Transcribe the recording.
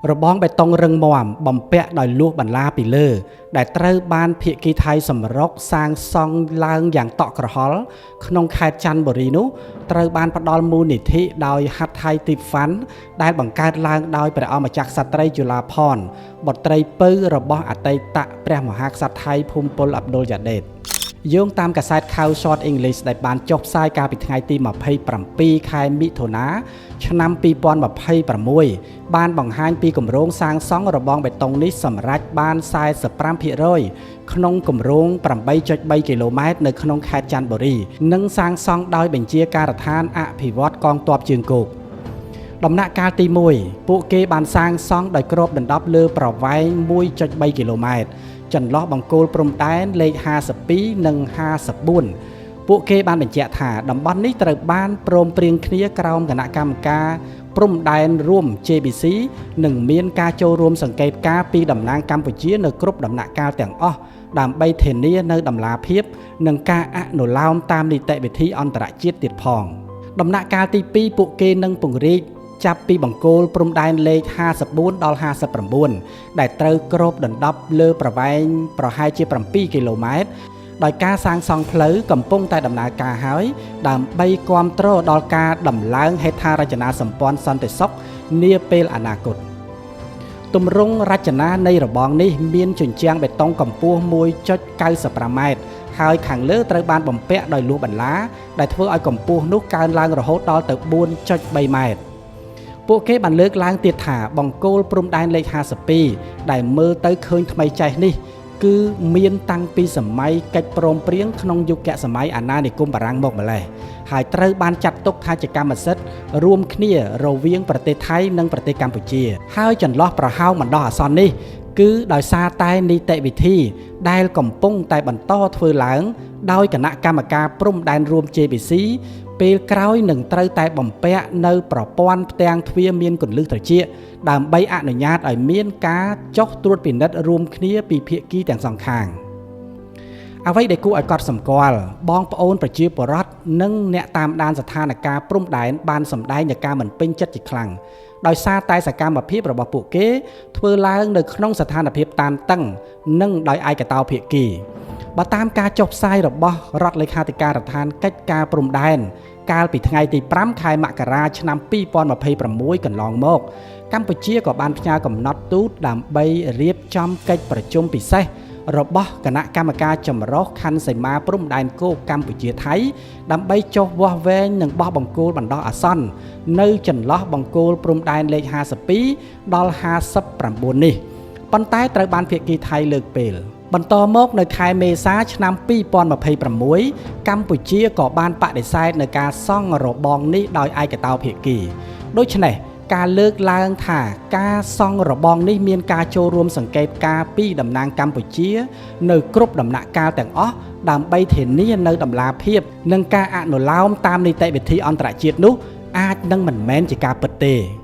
របងបេតុងរឹងមាំបំពាក់ដោយលួសបន្លាពីលើ ដែលត្រូវបានភាគីថៃសម្រុកសាងសង់ឡើងយ៉ាងតក់ក្រហល់ក្នុងខេត្តច័ន្ទបុរីនោះត្រូវបានផ្ដល់មូលនិធិដោយហាត់ថៃទីហ្វាន់ដែលបង្កើតឡើងដោយព្រះអង្គម្ចាស់ក្សត្រីជូឡាផនបុត្រីពៅរបស់អតីតព្រះមហាក្សត្រថៃភូមិពលអាប់ឌុលយ៉ាដេតយោងតាមកាសែត Khao Short English ដែលបានចុះផ្សាយកាលពីថ្ងៃទី27ខែមិថុនាឆ្នាំ2026បានបង្ហាញពីគម្រោងសាងសង់របងបេតុងនេះសម្រេចបាន45%ក្នុងគម្រោង8.3គីឡូម៉ែត្រនៅក្នុងខេត្តច័ន្ទបុរីនិងសាងសង់ដោយបញ្ជាការដ្ឋានអភិវឌ្ឍកងទ័ពជើងគោកដំណាក់កាលទី1ពួកគេបានសាងសង់ដោយគ្របដណ្ដប់លើប្រវែង1.3គីឡូម៉ែត្រចន្លោះបង្គោលព្រំដែនលេខ52និង54ពួកគេបានបញ្ជាក់ថាតំបន់នេះត្រូវបានព្រមព្រៀងគ្នាក្រោមគណៈកម្មការព្រំដែនរួម JBC និងមានការចូលរួមសង្កេតការណ៍ពីតំណាងកម្ពុជានៅគ្រប់ដំណាក់កាលទាំងអស់ដើម្បីធានានៅតម្លាភាពនិងការអនុលោមតាមនីតិវិធីអន្តរជាតិទៀតផងដំណាក់កាលទី2ពួកគេនឹងពង្រីកចាប់ពីបង្គោលព្រំដែនលេខ54ដល់59ដែលត្រូវគ្របដណ្ដប់លើប្រវែងប្រហែលជា7គីឡូម៉ែត្រដោយការសាងសង់ផ្លូវកំពុងតែដំណើរការហើយដើម្បីគាំទ្រដល់ការដំឡើងហេដ្ឋារចនាសម្ព័ន្ធសន្តិសុខនាពេលអនាគតទម្រង់រចនានៃរបងនេះមានជញ្ជាំងបេតុងកម្ពស់1.95ម៉ែត្រហើយខាងលើត្រូវបានបំពាក់ដោយលួសបន្លាដែលធ្វើឲ្យកម្ពស់នោះកើនឡើងរហូតដល់ទៅ4.3ម៉ែត្រពួកគេបានលើកឡើងទៀតថាបង្គោលព្រំដែនលេខ52ដែលមើលទៅឃើញថ្មីចេះនេះគឺមានតាំងពីសម័យកិច្ចព្រមព្រៀងក្នុងយុគសម័យអាណានិគមបារាំងមកម្ល៉េះហើយត្រូវបានចាត់ទុកថាជាកម្មសិទ្ធិរួមគ្នារវាងប្រទេសថៃនិងប្រទេសកម្ពុជាហើយចន្លោះប្រហោងបណ្ដោះអាសន្ននេះគឺដោយសារតែនីតិវិធីដែលកំពុងតែបន្តធ្វើឡើងដោយគណៈកម្មការព្រំដែនរួម JBC ពេលក្រោយនឹងត្រូវតែបំពាក់នៅប្រព័ន្ធផ្ទាំងទ្វារមានគន្លឹះត្រចៀកដើម្បីអនុញ្ញាតឲ្យមានការចុះត្រួតពិនិត្យរួមគ្នាពីភាគីទាំងសងខាងអ្វីដែលគួរឲ្យកត់សម្គាល់បងប្អូនប្រជាពលរដ្ឋនិងអ្នកតាមដានស្ថានភាពព្រំដែនបានសម្ដែងនូវការមិនពេញចិត្តជាខ្លាំងដោយសារតែសកម្មភាពរបស់ពួកគេធ្វើឡើងនៅក្នុងស្ថានភាពតានតឹងនិងដោយឯកតោភាគីបើតាមការចុះផ្សាយរបស់រដ្ឋលេខាធិការដ្ឋានកិច្ចការព្រំដែនកាលពីថ្ងៃទី5ខែមករាឆ្នាំ2026កន្លងមកកម្ពុជាក៏បានផ្ញើកំណត់ទូតដើម្បីរៀបចំកិច្ចប្រជុំពិសេសរបស់គណៈកម្មការចម្រុះខណ្ឌសីមាព្រំដែនគោកកម្ពុជាថៃដើម្បីចុះវាស់វែងនិងបោះបង្គោលបណ្ដោះអាសន្ននៅចន្លោះបង្គោលព្រំដែនលេខ52ដល់59នេះប៉ុន្តែត្រូវបានភាគីថៃលើកពេលបន្តមកនៅខែមេសាឆ្នាំ2026កម្ពុជាក៏បានបដិសេធនៅការសង់របងនេះដោយឯកតោភាគីដូច្នេះការលើកឡើងថាការសង់របងនេះមានការចូលរួមសង្កេតការពីតំណាងកម្ពុជានៅគ្រប់ដំណាក់កាលទាំងអស់ដើម្បីធានានៅតម្លាភាពនិងការអនុលោមតាមនីតិវិធីអន្តរជាតិនោះអាចនឹងមិនមែនជាការពិតទេ។